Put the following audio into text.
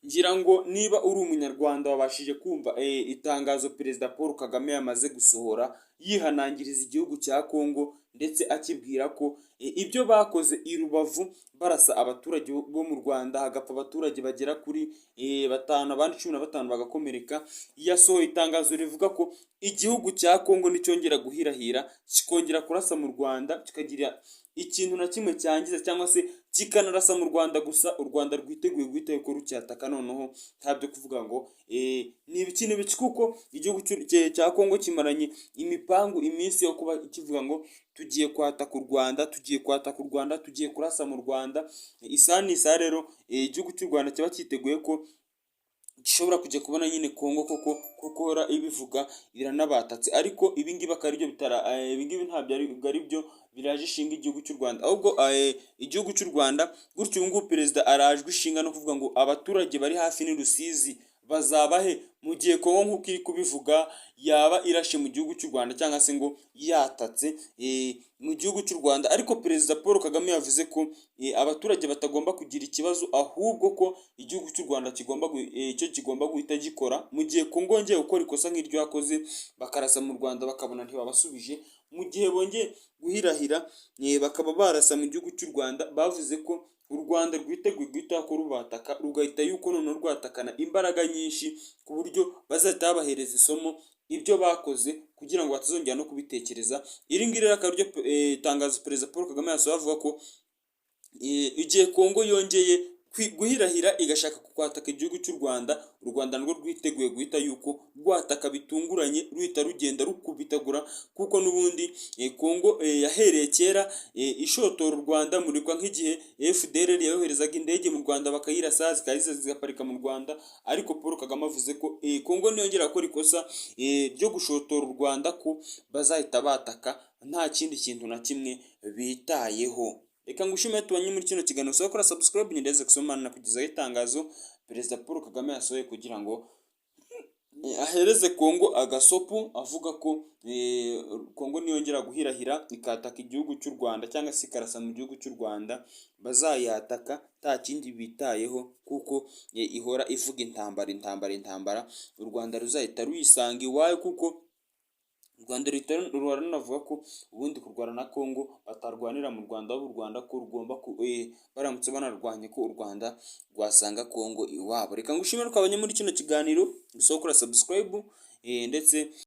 Ngira ngo niba uri Umunyarwanda wabashije kumva itangazo Perezida Paul Kagame yamaze gusohora yihanangiriza igihugu cya Kongo, ndetse akibwira ko ibyo bakoze i Rubavu barasa abaturage bo mu Rwanda, hagapfa abaturage bagera kuri batanu, abandi 15 bagakomereka. Yasohoye itangazo rivuga ko igihugu cya Kongo nicyongera guhirahira kikongera kurasa mu Rwanda, kikagira ikintu na kimwe cyangiza cyangwa se kikanarasa mu Rwanda gusa, u Rwanda rwiteguye guhita yuko rucyataka. Noneho nta byo kuvuga ngo ni ibiki n'ibiki, kuko igihugu cya Kongo kimaranye imipangu iminsi yo kuba kivuga ngo tugiye kwataka u Rwanda, tugiye kwataka u Rwanda, tugiye kurasa mu Rwanda. Isaha n'isaha rero igihugu cy'u Rwanda kiba cyiteguye ko gishobora kujya kubona nyine Kongo koko kuko ihora ibivuga iranabatatse. Ariko ibingibi akaba aribyo bitara, ibingibi ntabyo ari byo biraje ishinga igihugu cy'u Rwanda, ahubwo igihugu cy'u Rwanda gutyo ubu ngubu perezida arajwe ishinga no kuvuga ngo abaturage bari hafi n'i Rusizi bazaba he mu gihe Kongo nk'uko iri kubivuga yaba irashe mu gihugu cy'u Rwanda cyangwa se ngo yatatse mu gihugu cy'u Rwanda. Ariko Perezida Paul Kagame yavuze ko abaturage batagomba kugira ikibazo, ahubwo ko igihugu cy'u Rwanda kigomba icyo kigomba guhita gikora mu gihe Kongo yongeye gukora ikosa nk'iryo yakoze, bakarasa mu Rwanda bakabona ntibabasubije, mu gihe bongeye guhirahira bakaba barasa mu gihugu cy'u Rwanda, bavuze ko u Rwanda rwiteguye guhita ko rubataka, rugahita yuko noneho rwatakana imbaraga nyinshi ku buryo bazahita babahereza isomo ibyo bakoze kugira ngo batazongera no kubitekereza. Iri ngiri rero akaba ariryo tangazo Perezida Paul Kagame yasohoye avuga ko igihe Kongo yongeye guhirahira igashaka kwataka igihugu cy'u Rwanda, u Rwanda narwo rwiteguye guhita yuko rwataka bitunguranye, ruhita rugenda rukubitagura, kuko n'ubundi Kongo yahereye kera ishotora u Rwanda. Murikwa nk'igihe FDLR yoherezaga indege mu Rwanda bakayirasa, zikaza zigaparika mu Rwanda. Ariko Paul Kagame avuze ko Kongo niyongera gukora ikosa ryo gushotora u Rwanda, ko bazahita bataka nta kindi kintu na kimwe bitayeho. Reka ngushime tubanye muri kino kiganiro, usaba gukora subscribe ndetse gusomana nakugezaho itangazo Perezida Paul Kagame yasohoye kugira ngo ahereze Kongo agasopu, avuga ko Kongo niyongera guhirahira ikataka igihugu cy'u Rwanda cyangwa se ikarasa mu gihugu cy'u Rwanda, bazayataka nta kindi bitayeho, kuko ihora ivuga intambara, intambara, intambara, u Rwanda ruzahita ruyisanga iwayo, kuko u Rwanda ruhora runavuga ko ubundi kurwana na Kongo batarwanira mu Rwanda, ahubwo u Rwanda ko rugomba baramutse banarwanye ko u Rwanda rwasanga Kongo iwabo. Reka ngushimire twabanye muri kino kiganiro, gusa gukora subscribe ndetse.